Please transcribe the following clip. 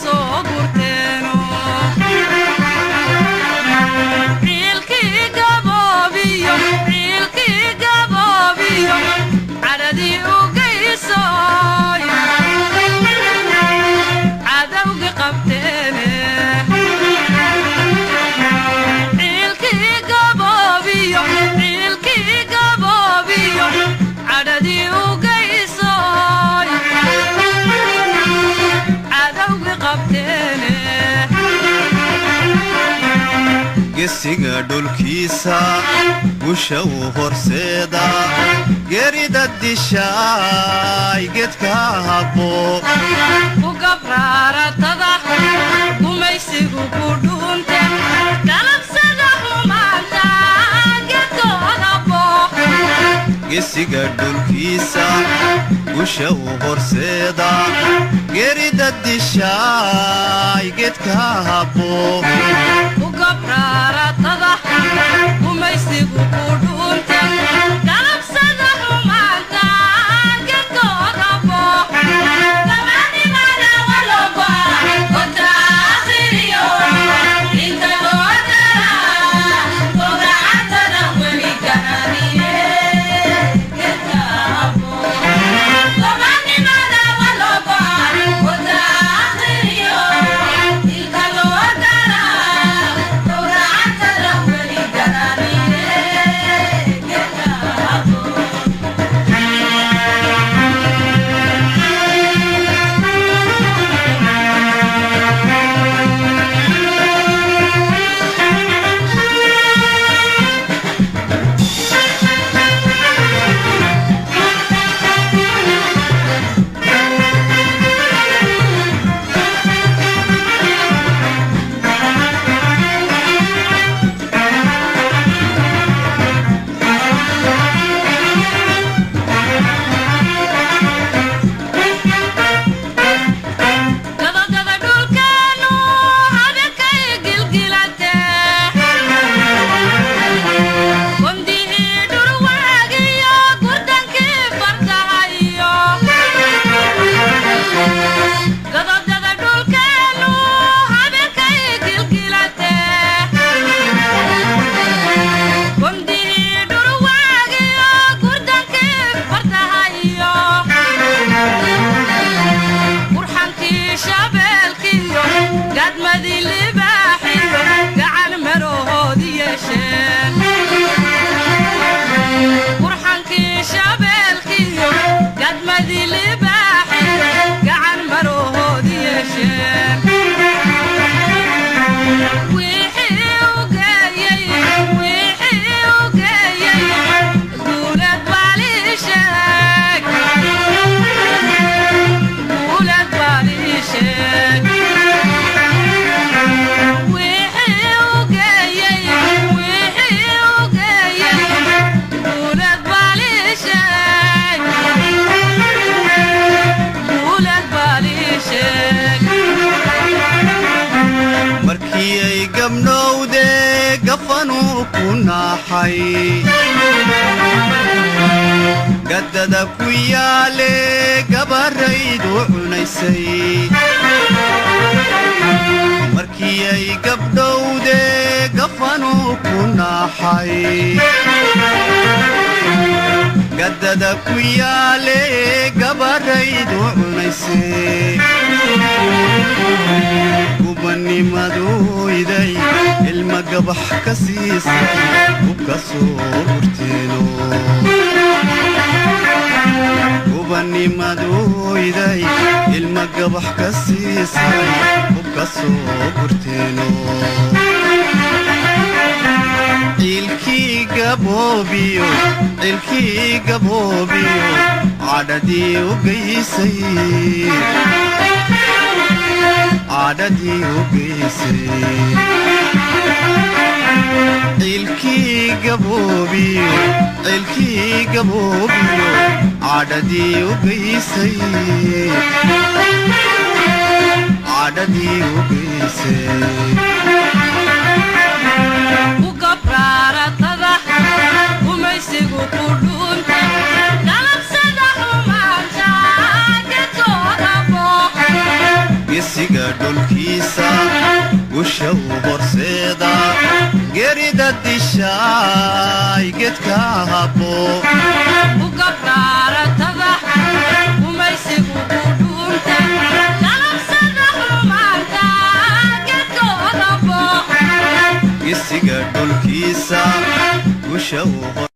Soo gurteeno ciilkii gaboobiyo, ciilkii gaboobiyo, cadhadii u geysoy cadowgi qabteene. Ciilkii gaboobiyo, ciilkii gaboobiyo, cadhadii u geysoy cadowgi qabteene. Gesiga dhulkiisa gusha uu horseeda, geerida dishaay geedka habbo. Ku gabraaratada gumaysigu ku dhuunte, galabsada xumaanta geedkooda bo. Gesiga dhulkiisa gusha uu horseeda, geerida dishaay geedka habbo. Ku gabraaratada gumaysigu ku dhuunte, galabsada xumaanta geedkooda bo. Gabanimada waloba gotaasiriyo inta loo daraa gowracatada weli garaniye geedka abo. Gabanimada waloba gotaasiriyo inta loo daraa gowracatada weli garaniye geedka abo. Gadagada dhulkeenu habeenkay gilgilate, gondihii dhurwaagiyo gurdankii fardahayo. Gadagada dhulkeenu habeenkay gilgilate, gondihii dhurwaagiyo gurdankii fardahayo, qurxankii shabeelkiyo gaadmadii libaaxiyo gacan marahoodi yeesheen. Qurxankii shabeelkiyo gaadmadii libaaxiyo gacan marahoodi yeesheen. Wixii u geeyey, wixii u geeyey guulad baalisheeg, guulad baalisheeg. Wixii u geeyey, wixii u geeyey guulad baalisheeg, guulad baalisheeg. Markii ay gabnowde gafanuu ku naaxay, gaddada ku yaale gabaraydu cunaysay. Markii ay gabdhowde gafanuu ku naaxay, gaddada ku yaale gabaraydu cunaysay. Gubanimaduiday ilma gabax ka siisay hubka soo gurteeno. Gubanimaduiday ilma gabax ka siisay hubka soo gurteeno. Ciilkii gaboobiyo, ciilkii gaboobiyo, cadhadii u geysay, cadhadii u geysay. Ciilkii gaboobiyo, ciilkii gaboobiyo, cadhadii u geysay, cadhadii u geysay. Ku gabraaratada gumaysigu ku dhuunta, galabsada xumaanta geedkooda bo. Gesiga dhulkiisa gusha u horseeda, gerida dishaay gedka habbo. Ugabraaratada gumaysigu ku dhuunta, galabsada xumaanta gedkoodabo. Gesiga dhulkiisa gusha u